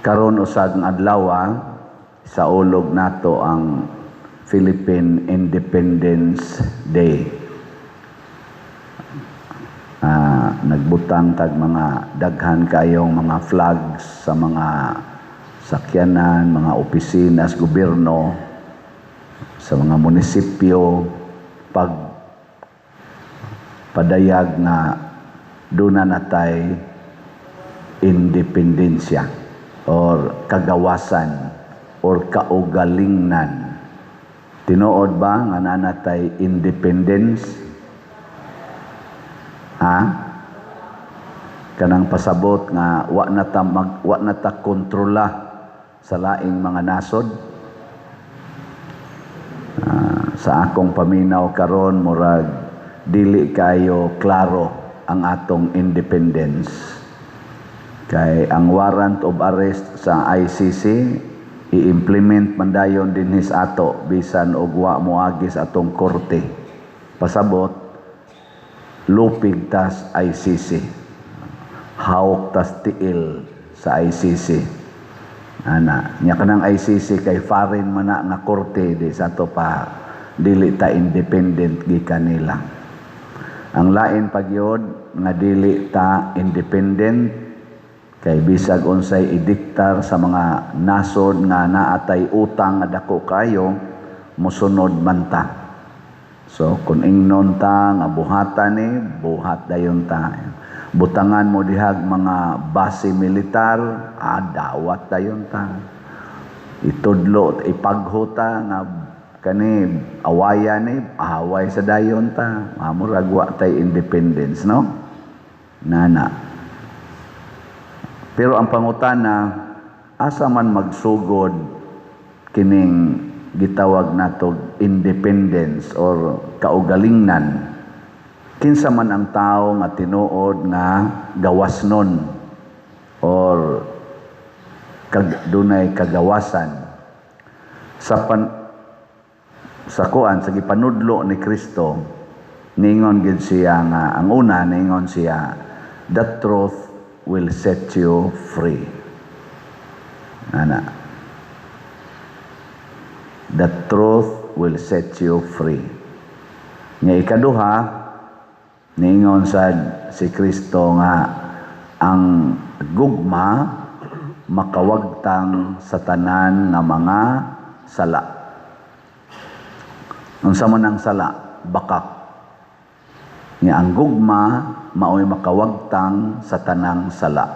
Karon usag ang adlaw, saulog nato ang Philippine Independence Day. Nagbutang tag mga daghan kayong mga flags sa mga sakyanan, mga opisina sa gobyerno, sa mga munisipyo, pag padayag nga duna natay independensya or kagawasan or kaugalingnan. Tinuod ba nga naa natay independence? Ha? Kanang pasabot nga wa na ta kontrola sa laing mga nasod. Sa akong paminaw karon, murag dili kayo klaro ang atong independence. Kay ang warrant of arrest sa ICC i-implement man dayon dinhi sa ato bisan og wa moagi sa atong korte. Pasabot, lupig tas ICC. Hawk tas tiil sa ICC. Ana, nya kanang ICC kay foreign man na nga korte, di sa ato pa dili ta independent gikan nila. Ang lain pagyod nga dili ta independent kay bisag unsay idiktar sa mga nasod nga naatay utang nga dako kayo, mosunod man ta. So kung ingnon ta nga buhatan ni, buhat dayon ta. Butangan mo dihag mga base militar, dawat dayon ta. Itudlo, ipaghuta nga kani awayan ni, away sa dayon ta. Murag wa tay independence, no? Nana. Pero ang pangutana, asa man magsugod kining gitawag nato independence or kaugalingnan? Kinsa man ang tao nga tinuod nga gawasnon or dunay kagawasan? Sa kuan, sa gipanudlo ni Kristo, ningon gid siya nga ang una, ningon siya, "The truth will set you free." Ana, the truth will set you free. Nga ikaduha, niingon sad si Kristo nga ang gugma makawagtang sa tanan nga mga sala. Unsa man ang sala? Bakak. Nga ang gugma maoy makawagtang sa tanang sala.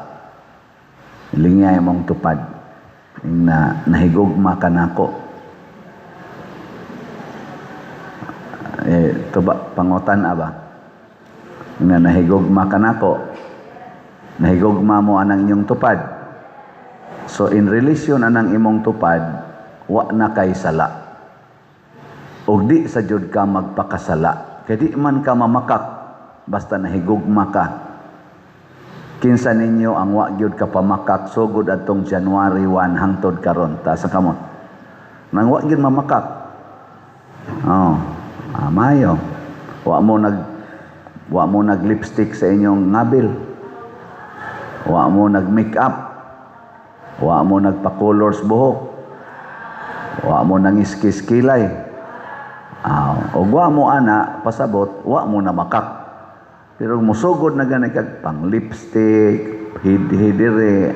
Lingay mong tupad. Na nahigugma ka nako. Eh, tuba, pangutan aba. Nga nahigugma ka nako. Nahigugma mo anang inyong tupad. So in relation anang imong tupad, wa na kay sala. Og di sa jud ka magpakasala. Kay di man ka mamakak basta nahigugma ka. Kinsa ninyo ang wa gyud ka pamakak sugod atong January 1 hangtod karon? Taas ang kamot. Nang wa gyud mamakak. Oh, mayo. Wa mo nag lipstick sa inyong ngabil. Wa mo nag make-up. Wa mo nagpa-colors buhok. Wa mo nangiskis kilay. Og wa mo ana, pasabot, wa mo na makak. Pero musugod na gani kag pang lipstick, hidire,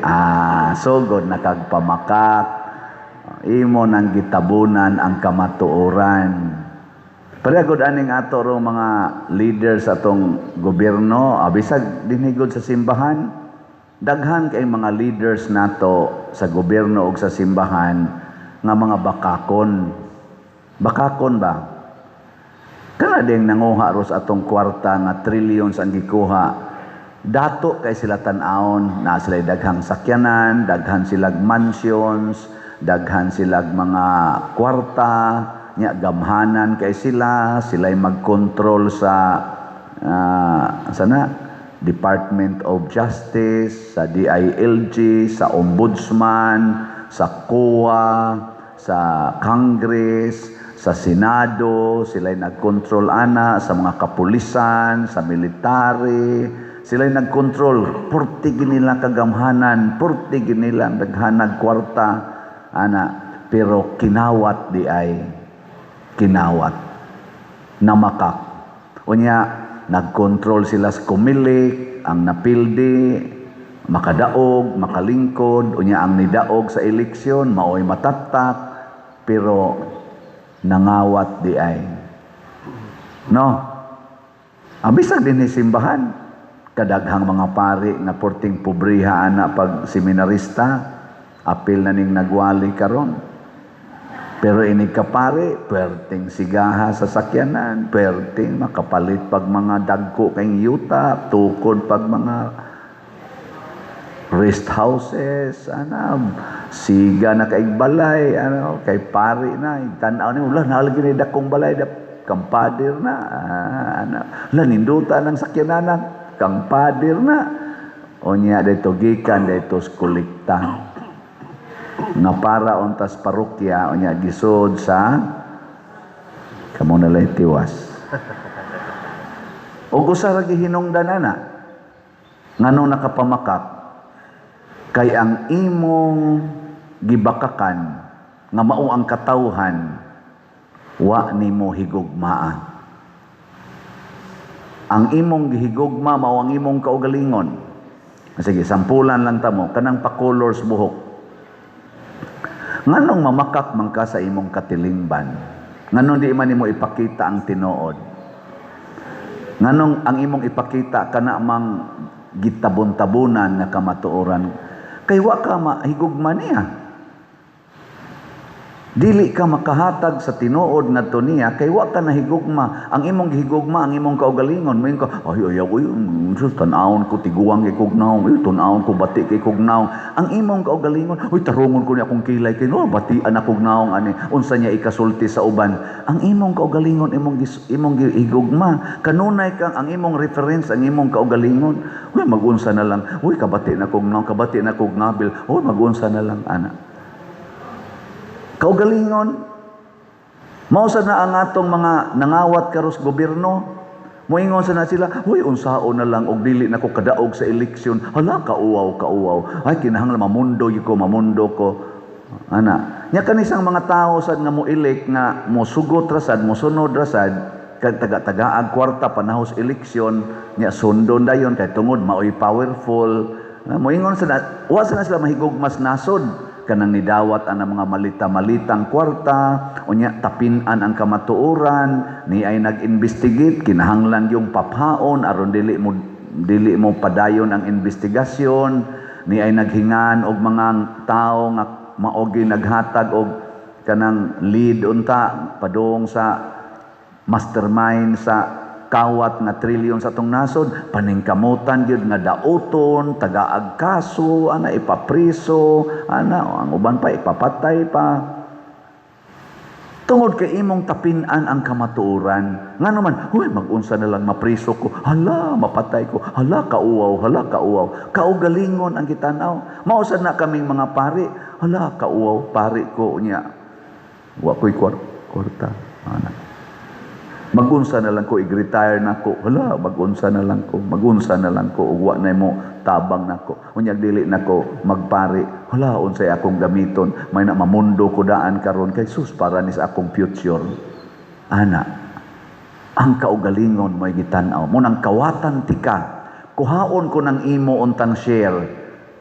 sugod na kag pamakak. Imo nang gitabunan ang kamatuoran. Pareha gud aning ato rong mga leaders sa atong gobyerno, bisag dinhi gud sa simbahan, daghan kay mga leaders nato sa gobyerno ug sa simbahan nga mga bakakon. Bakakon ba? Kana ding nanguha ros atong kwarta nga trillions ang gikuha. Dato kay sila tan-awon, na sila daghang sakyanan, daghan silag mansions, daghan silag mga kwarta, nya gamhanan kay sila, sila'y magkontrol sa sana Department of Justice, sa DILG, sa Ombudsman, sa COA, sa Congress, sa Senado, sila'y nagkontrol ana sa mga kapulisan, sa military, Sila nagkontrol, purti nila kagamhanan, purti nila daghanag kwarta ana, pero kinawat di ay, kinawat namakak. Unya nagkontrol sila sa Comelec, ang napildi makadaog, makalingkod, unya ang nidaog sa eleksyon maoy matatak, pero nangawat di ay, no? Ang bisag din ni simbahan, kadaghang mga pari nga porting pobriha ana pag seminarista, apil na ning nagwali karon. Pero inig kapari, perting sigaha sa sakyanan, perting makapalit pag mga dagko kay yuta, tukod pag mga rest houses, ana, siga na kaig balay, ano, kay pari na, tan-aw ni, wala, naalagi ni dakong balay, dap, kang pader na, ana, wala, ninduta ng sakyananan, kang pader na. Unya, dito gikan, dito kolekta nga para untas parokya, unya gisod sa kamo na lay tiwas. Og usa ra gihinungdan ana nganong nakapamakak, kay ang imong gibakakan nga mao ang katawhan, wa nimo higugmaa. Ang imong gihigugma mao ang imong kaugalingon. Sige, sampulan lang tamo kanang pa-colors buhok. Nganong mamakak man ka sa imong katilingban? Nganong di man nimo ipakita ang tinuod? Nganong ang imong ipakita kana mang gitabon-tabunan nga kamatuoran? Kay wa ka mahigugma niya. Dili ka makahatag sa tinuod ngadto niya kay wa ka nahigugma. Ang imong gihigugma ang imong kaugalingon. Moingon ka, "Ay, ayaw, uy, sus, tan-awon ko tiguang kay kog nawong, uy, tan-awon ko bati kay kog nawong." Ang imong kaugalingon, "Uy, tarungon ko ni akong kilay kay no, batian akong nawong ani, unsa niya ikasulti sa uban." Ang imong kaugalingon imong gihigugma. Kanunay kang ang imong reference ang imong kaugalingon. "Uy, magunsa na lang. Uy, kabati na kog nawong, kabati na kog ngabil. Uy, magunsa na lang ana." Kaugalingon, mao sa na ang atong mga nangawat karos gobyerno. Moingon sa na sila, "Uy, unsaon na lang og dili na ko kadaog sa eleksyon. Hala, kauwaw, kauwaw. Ay, kinahanglan mamundo ko, mamundo ko." Ana. Nya kanisang mga tao sad nga mo elect, nga mo sugot ra sad, mo sunod ra sad, kag taga-tagaag kwarta panahos eleksyon, nya sundon dayon kay tungod maoy powerful. Moingon sa na, wa sa na sila mahigugmas nasod, kanang nidawat ang mga malita-malitang kwarta, unya tapinan ang kamatuoran, ni ay nag-investigate, kinahanglan yung paphaon aron dili mo padayon ang investigasyon, ni ay naghingan og mga tao nga maogi naghatag og kanang lead unta padung sa mastermind sa kawat nga trilyon sa atong nasod, paningkamutan gyud nga dauton, tagaag kaso ana, ipapriso ana, ang uban pa ipapatay pa, tungod kay imong tapinan ang kamatuoran. Ngano man, "Huy, magunsa na lang, mapriso ko, hala, mapatay ko, hala, kauwaw, hala, kauwaw." Kaugalingon ang gitanaw. Mao sad na kaming mga pari, "Hala, kauwaw, pari ko niya wa ko'y kwarta ana. Magunsa na lang ko, i-retire na ko. Hala, magunsa na lang ko, magunsa na lang ko, ug wa na mo tabang nako. Unyag dili na ko magpari. Hala, unsay akong gamiton? May na mamundo ko daan karon kay sus, para ni sa akong future." Ana, ang kaugalingon mo'y gitan-aw. Mo nang kawatan tika. Kuhaon ko ng imo untang share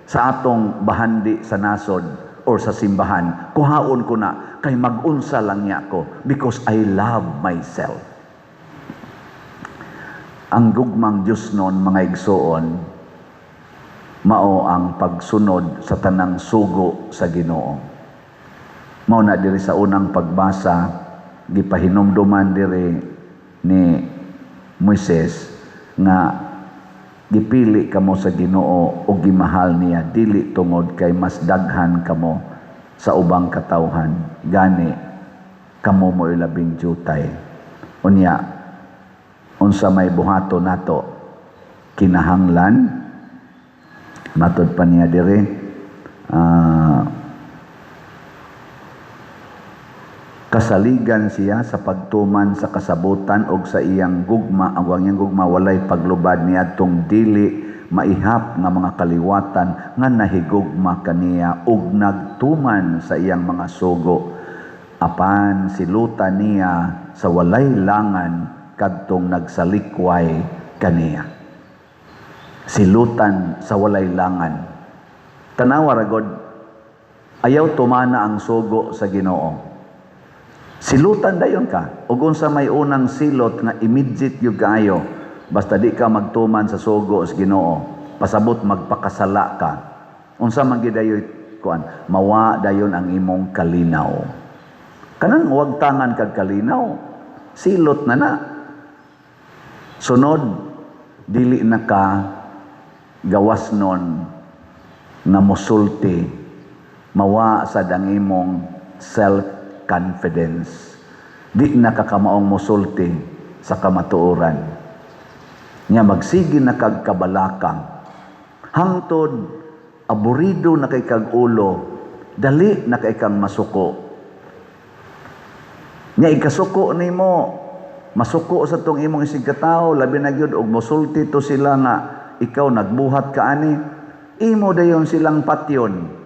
sa atong bahandi sa nasod or sa simbahan. Kuhaon ko na kay magunsa lang niya ko because I love myself. Ang gugmang Diyos noon, mga igsoon, mao ang pagsunod sa tanang sugo sa Ginoo. Mao na diri sa unang pagbasa, gipahinumduman diri ni Moises nga gipili kamo sa Ginoo o gimahal niya dili tungod kay mas daghan kamo sa ubang katawhan, gani kamo mo'y labing jutay. Unya unsa may buhato nato? Kinahanglan, matod pa niya diri, Kasaligan siya sa pagtuman sa kasabutan og sa iyang gugma, ang iyang gugma walay paglubad niadtong dili maihap nga mga kaliwatan nga nahigugma kaniya ug nagtuman sa iyang mga sugo. Apan silutan niya sa walay langan kadtong nagsalikway kaniya. Silutan sa walay langan. Tanawa ra god, ayaw tumana ang sugo sa Ginoo. Silutan dayon ka. Ug unsa may unang silot nga immediate gyud kaayo, basta di ka magtuman sa sugo sa Ginoo, pasabot magpakasala ka. Unsa man gyud dayoy kuan, mawa dayon ang imong kalinaw. Kanang wag tangan kag kalinaw, silot na na. Sunod, dili na ka gawas nun nga musulti, mawa sa ang imong self-confidence. Di na ka kamaong musulti sa kamatuoran. Nya magsige na kag kabalakang. Hangtod, aburido na kay kag ulo, dali na kay kang masuko. Nya ikasuko nimo, masuko sa tong imong isig katawo, labi na gyud og musulti to sila nga ikaw nagbuhat ka ani, imo dayon silang patyon.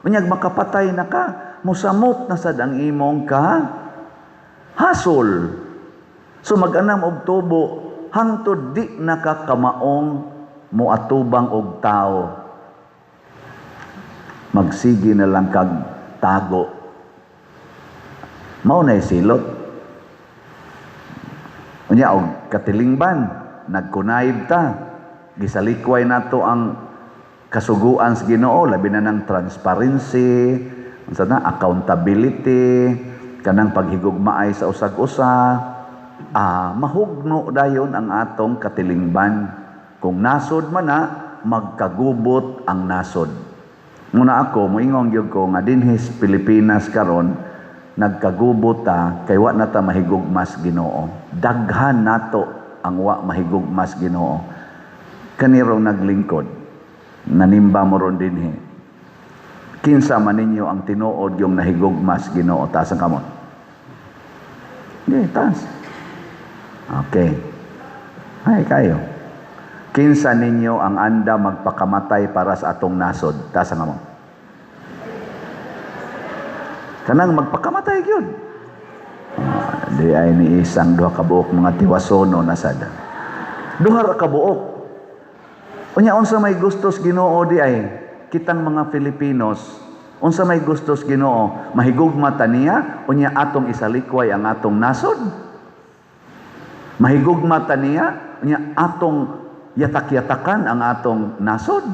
Unyag makapatay na ka, musamot na sad ang imong ka hasol. So mag-anam og tubo hangtod di na ka kamaong moatubang og tao. Magsige na lang kag tago. Mao na silot. Unya og katilingban, nagkunayib ta. Gisalikway nato ang kasuguan sa Ginoo, labi na ng transparency, unsa na, accountability, kanang paghigugmaay sa usag-usa, mahugno dayon ang atong katilingban. Kung nasod man na, magkagubot ang nasod. Muna ako, moingon gyud ko nga dinhi sa Pilipinas karon nagkagubot ta kay wa na ta mahigugmas Ginoo. Daghan nato ang wa mahigugmas Ginoo. Kanirong naglingkod, nanimba mo ron dinhi. Kinsa man ninyo ang tinuod yung nahigugmas Ginoo? Taas ang kamot. Hindi, taas. Okay. Ay, kayo. Kinsa ninyo ang anda magpakamatay para sa atong nasod? Taas ang kamot. Kanang magpakamatay gyud. Di ay ni isang duha ka buok mga tiwasono na sada. Duha ra ka buok. Unya unsa may gustos Ginoo di ay kitang mga Filipinos, unsa may gustos Ginoo, mahigugma ta niya, unya atong isalikway ang atong nasod? Mahigugma ta niya, unya atong yatak-yatakan ang atong nasod?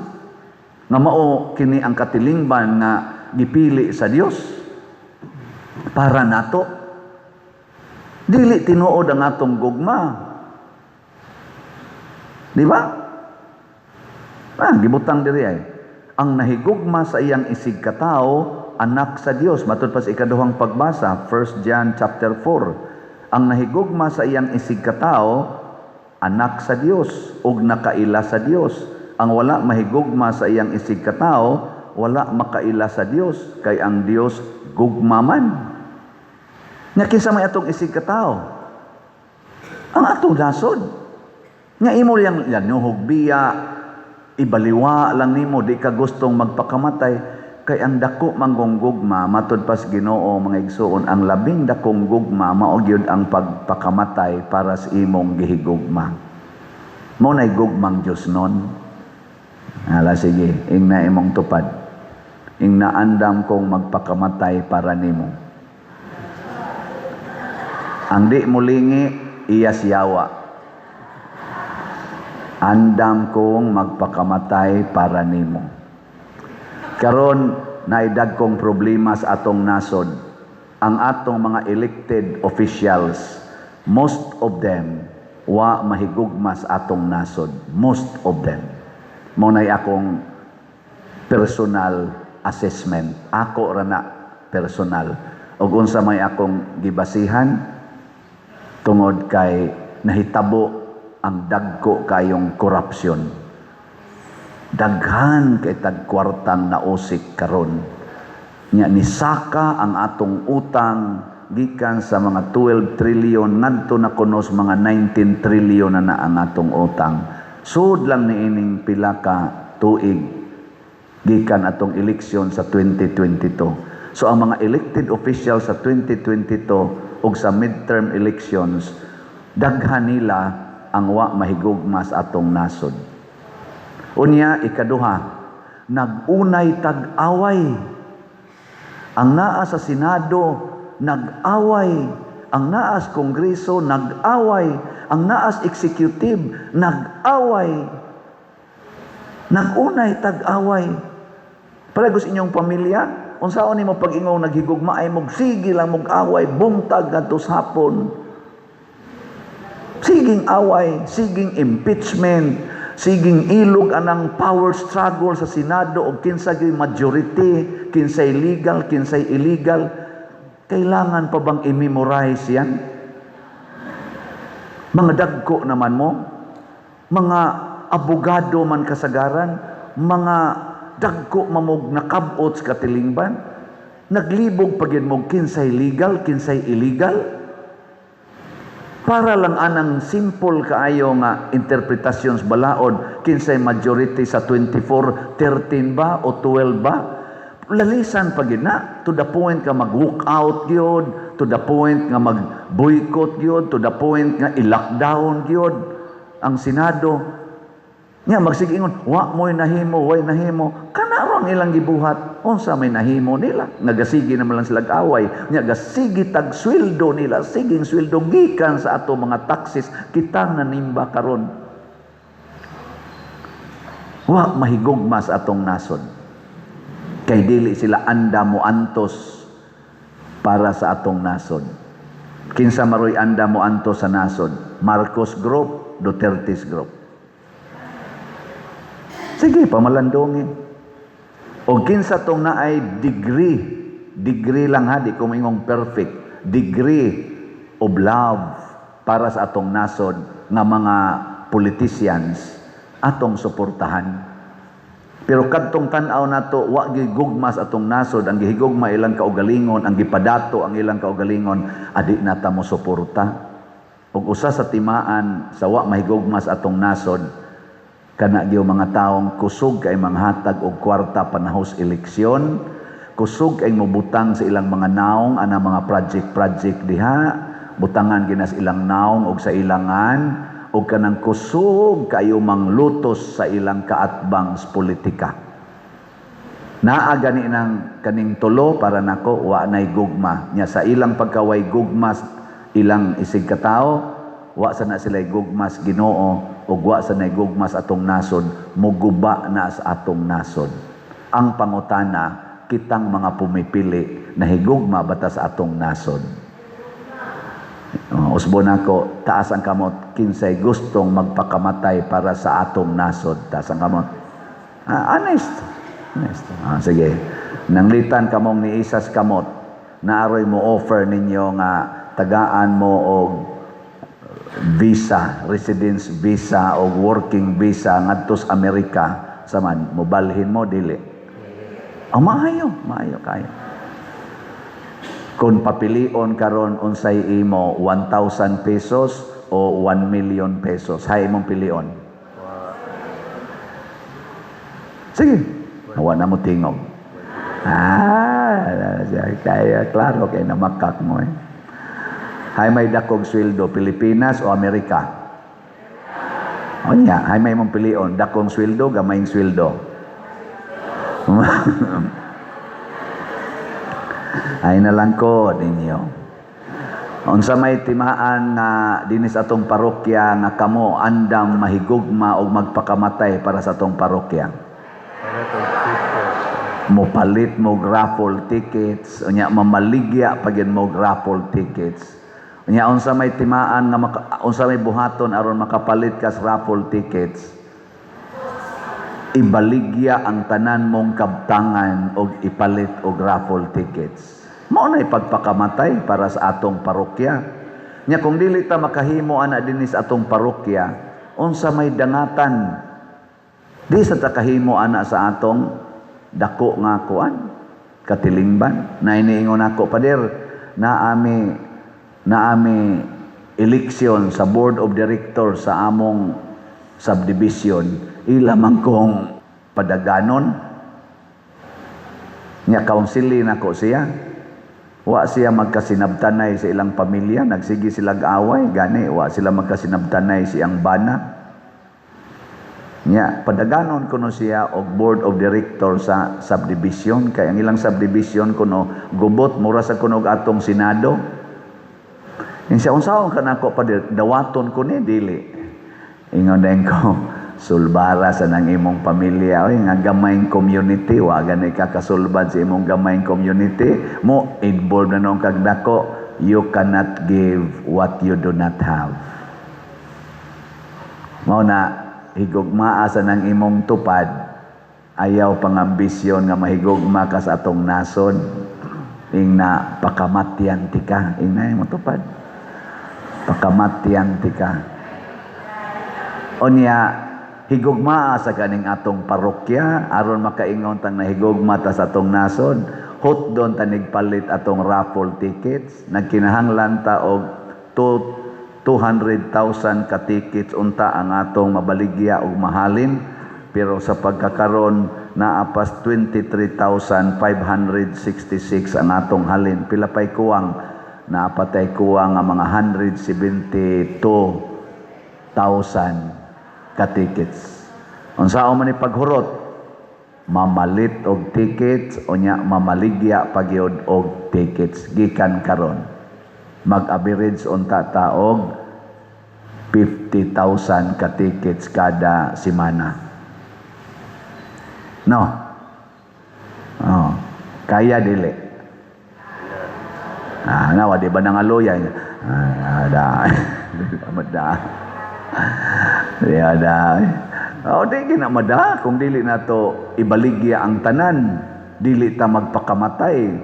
Nga mao kini ang katilingban nga gipili sa Dios para nato. Dili tinuod ang atong gugma. Di ba? Gibutang diri ay ang nahigugma sa iyang isig katawo, anak sa Dios. Matud pa sa ikaduhang pagbasa, 1 John chapter 4. Ang nahigugma sa iyang isig katawo, anak sa Dios ug nakaila sa Dios. Ang wala mahigugma sa iyang isig katawo, wala makaila sa Dios, kay ang Dios gugma man. Nya kinsa may atong isig katawo? Ang atong nasod. Nga imo yang yanuhog biya, ibaliwa lang nimo, di ka gustong magpakamatay, kay ang dako manggong gugma matud pas Ginoo, mga igsuon, ang labing dakong gugma mao gyud ang pagpakamatay para sa imong gihigugma. Mao nay gugmang Dios nun. Hala, sige, ingna imong tupad. Ingna, "Andam kong magpakamatay para nimo." Ang di mulingi, iya siyawa. "Andam kong magpakamatay para nimo." Karon naay dagkong problema sa atong nasod. Ang atong mga elected officials, most of them wa mahigugma sa atong nasod. Most of them. Mao nay akong personal assessment. Ako ra na personal. Ug unsa may akong gibasihan, tungod kay nahitabo ang dagko kayong korupsyon. Daghan kay tag kwartang nausik karon. Nya nisaka ang atong utang Gikan sa mga 12 trillion ngadto na kuno sa mga 19 trillion na na ang atong utang. Sud lang niining pila ka tuig gikan atong eleksyon sa 2022. So ang mga elected officials sa 2022 ug sa midterm elections, daghan nila ang wa mahigugma sa atong nasod. Unya, ikaduha, nag-unay tag-away. Ang naa sa Senado, nag-away. Ang naa sa Kongreso, nag-away. Ang naa sa executive, nag-away. Nag-unay tag-away. Pareho sa inyong pamilya, unsaon nimo pag-ingong naghigugmaay mo, sige lang mog away, buntag ngadto sa hapon. Siging away, siging impeachment, siging ilog anang power struggle sa Senado og kinsa gyud majority, kinsay legal, kinsay illegal. Kailangan pa bang i-memorize yan? Mga dagko naman mo, mga abogado man kasagaran, mga dagko mamog nakabot sa katilingban, naglibog pa gyud mo kinsay legal, kinsay illegal. Para lang anang simple kaayo nga interpretasyon sa balaod, kinsay majority sa 24, 13 ba o 12 ba? Lalisan pa gyud na to the point ka mag-walk out gyud, to the point nga mag-boycott gyud, to the point nga i-lockdown gyud ang Senado. Nya magsige ingon, "Wa mo'y nahimo, way nahimo." Kana ang ilang gibuhat. Unsa may nahimo nila? Nga gasigi naman lang sila away. Nya gasigi tag sweldo nila, siging sweldo gikan sa ato mga taxes, kitang nanimba karon. Wa mahigugma sa atong nasod. Kay dili sila anda mo antos para sa atong nasod. Kinsa maroy anda mo antos sa nasod? Marcos Group, Duterte's Group. Sige, pamalandongin. O kinsa tong naay degree, degree lang ha, di ko moingong perfect, degree of love para sa atong nasod nga mga politicians, atong suportahan. Pero kadtong tan-aw nato wa gigugma sa atong nasod, ang gihigugma ilang kaugalingon, ang gipadato ang ilang kaugalingon, adi na ta mo suporta. Ug usa sa timaan sa wa mahigugma sa atong nasod, kana gyud mga taong kusog kay manghatag og kwarta panahos eleksyon, kusog kay mobutang sa ilang mga naong ana mga project-project diha, butangan ginas ilang naong og sa ilangan, og kanang kusog kayo manglutos sa ilang kaatbang sa politika. Naa gani nang kaning tulo, para nako wa nay gugma. Nya sa ilang pagkaway gugma ilang isig katao, wa sa na sila gugma sa Ginoo ug wa sa nay gugma sa atong nasod, muguba na sa atong nasod. Ang pangutana, kitang mga pumipili, nahigugma ba ta sa atong nasod? Oh, usbon ako, taas ang kamot, kinsay gustong magpakamatay para sa atong nasod? Taas ang kamot. Ah, honest. Honest. Ah, sige. Nanglitan kamong ni isas kamot, naaroy mo offer ninyo nga tagaan mo og visa, residence visa o working visa ngadto sa Amerika, saman mobalhin mo, dili? Oh, maayo, maayo kayo. Kung papilion karon unsay imo, 1,000 pesos o 1 million pesos, hay imong pilion? Sige, wa na mo tingog. Ah, kaya klaro kay namakak mo eh. Hay may dakog sweldo, Pilipinas o Amerika? O nya, hay may mong pilion, dakong sweldo, gamayng sweldo? Ay na lang ko ninyo. Unsa may timaan nga dinis atong parokya nga kamo andam mahigugma og magpakamatay para sa atong parokya? Mopalit mo raffle tickets, unya mamaligya pa gyud mo raffle tickets. Unya unsa may timaan nga maka, unsa may buhaton aron makapalit ka sa raffle tickets? Ibaligya ang tanan mong kabtangan og ipalit og raffle tickets. Mao na ipagpakamatay para sa atong parokya. Nya kung dili ta makahimo ana dinhi sa atong parokya, unsa may dangatan? Di sa ta kahimo ana sa atong dako nga kuan katilingban. Na iniingon ako, "Pader, Naami election sa board of directors sa among subdivision, ila man kong padaganon. Nya counseling nako siya. Wa siya magkasinabtanay sa ilang pamilya, nagsige sila away, gani wa sila magkasinabtanay siyang bana. Nya padaganon kuno siya og board of director sa subdivision, kay ang ilang subdivision kuno gubot, mura sa kuno og atong senado. Insa unsaon ka nako pa dawaton ko ni? Dili. Ingon din ko, sulbara sa nang imong pamilya, oy, nga gamayng community, wa gani ka kasulbad sa imong gamayng community mo, involved na noong kag dako. You cannot give what you do not have. Mao na, higugmaa sa nang imong tupad, ayaw pangambisyon nga mahigugma ka sa atong nasod. Ing na pakamatyan tika, ing na imong tupad. Pakamatyan tika. Unya, higugmaa sa kaning atong parokya, aron makaingon tang nahigugma ta sa atong nasod, hotdon ta nigpalit atong raffle tickets, nagkinahanglan ta og 200,000 ka tickets unta ang atong mabaligya og mahalin, pero sa pagkakaron naapas 23,566 ang atong halin. Pila pay kuwang? Naapatay kuwang nga mga 172,000 ka tickets. Unsaon man ni paghurot? Mamalit og tickets, unya mamaligya pagyud og tickets gikan karon. Mag-average unta ta og 50,000 ka tickets kada semana. No? Oh, kaya dili? Ah, nawa di ba nangaluya? Ah, ada. Mada. Di ada. Oh, di gina mada kung dili nato ibaligya ang tanan, dili ta magpakamatay.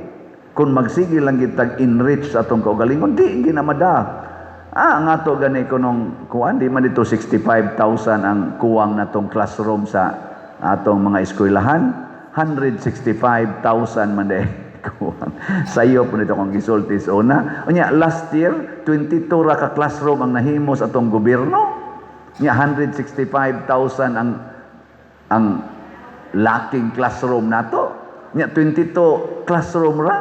Kung magsige lang kitag enrich sa atong kaugalingon, di gina mada. Ah, ang ato gani kunong kuan, di man dito 65,000 ang kuwang natong classroom sa atong mga eskwelahan. 165,000 man de kuwang. Sayo po nito kung gisulti sa una. Unya, last year, 22 ra ka classroom ang nahimo sa atong gobyerno. Nya 165,000 ang lacking classroom nato. Nya 22 classroom ra.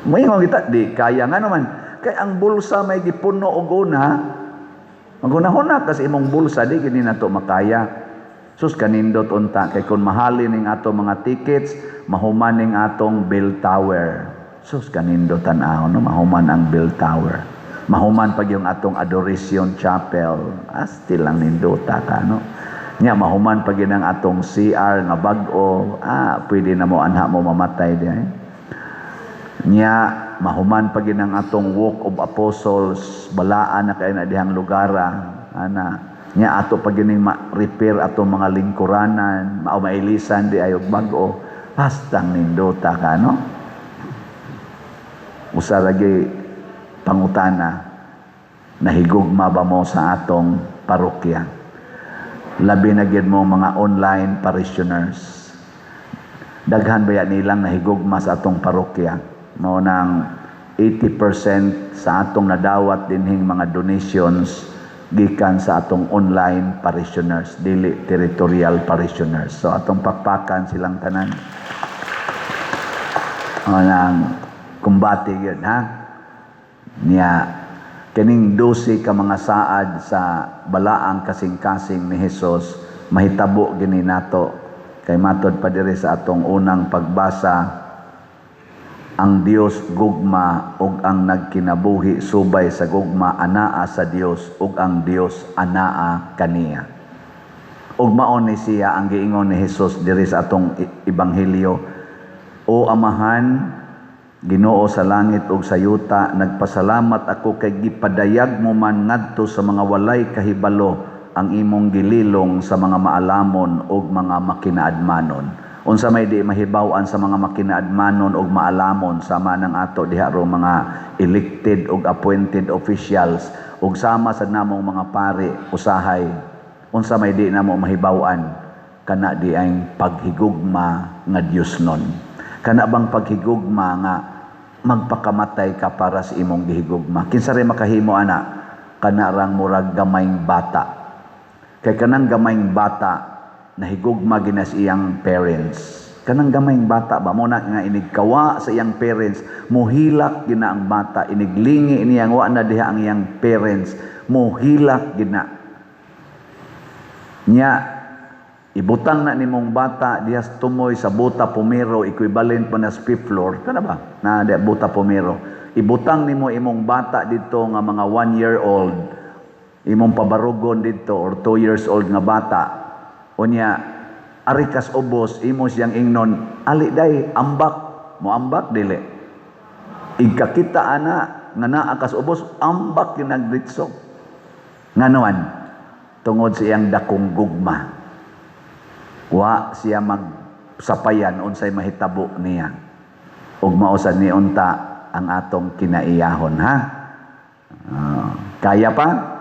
Moingon kita, di kaya nga naman. Kay ang bulsa may gipuno og una, magunahuna kasi imong bulsa, di gini nato makaya. Sus, kanindot unta kay kung mahalin ning ato mga tickets, mahuman ning atong bell tower. Sus, kanindot tan-aw, no, mahuman ang bell tower. Mahuman pag yung atong Adoration Chapel. Asti lang nindota ka, no. Nya mahuman pag yun ang atong CR nga bag-o, ah, pwede na mo anha mo mamatay di ay. Nya mahuman pa gid ang atong Walk of Apostles, balaan na kay na dihang lugara ana. Nya ato pa gining ma-repair atong mga lingkuranan, mao mailisan di ayog bag-o. Bastang nindota ka, no. Usa lagi pangutana, nahigugma ba mo sa atong parokya? Labi na gyud mo mga online parishioners, daghan baya nilang nahigugma sa atong parokya? Mao nang 80% sa atong nadawat dinhing mga donations gikan sa atong online parishioners, dili territorial parishioners. So atong pakpakan silang tanan. Mao nang kumbati gyud ha. Niya kining 12 ka mga saad sa balaang kasing-kasing ni Hesus mahitabo gini nato, kay matod pa diri sa atong unang pagbasa, ang Dios gugma ug ang nagkinabuhi subay sa gugma anaa sa Dios ug ang Dios anaa kaniya. Ug mao ni siya ang giingon ni Hesus diri sa atong ebanghelyo: "O Amahan, Ginoo sa langit ug sa yuta, nagpasalamat ako kay gipadayag mo man ngadto sa mga walay kahibalo ang imong gililong sa mga maalamon ug mga makinaadmanon." Unsa may di mahibaw-an sa mga makinaadmanon ug maalamon, sama ng ato diha ro mga elected ug appointed officials ug sama sa namong mga pari usahay? Unsa may di namo mahibaw-an? Kana di ang paghigugma nga Dios nun. Kana bang paghigugma nga magpakamatay ka para sa imong gihigugma? Kinsa ray makahimo ana? Kana rang murag gamayng bata. Kay kanang gamayng bata, nahigugma gina sa iyang parents. Kanang gamayng bata ba mo na nga inigkawa sa iyang parents, muhilak gina ang bata, iniglingi niyang wa na diha ang iyang parents, muhilak gina. Nya ibutang na nimong bata diha sa tumoy sa buta pumero, equivalent pa na sa fifth floor, kana ba? Na diha buta pumero. Ibutang nimo imong bata dito nga mga 1 year old, imong pabarugon dito or 2 years old nga bata. Unya, ari kas ubos, imo siyang ingnon, "Ali day, ambak." Mo ambak dili? Igkakita ana nga naa kas ubos, ambak kinagritso. Nganuan? Tungod sa iyang dakong gugma. Wa siya magsapayan unsay mahitabo niya. Ug mao sad ni unta ang atong kinaiyahon, ha. Ah, kaya pa?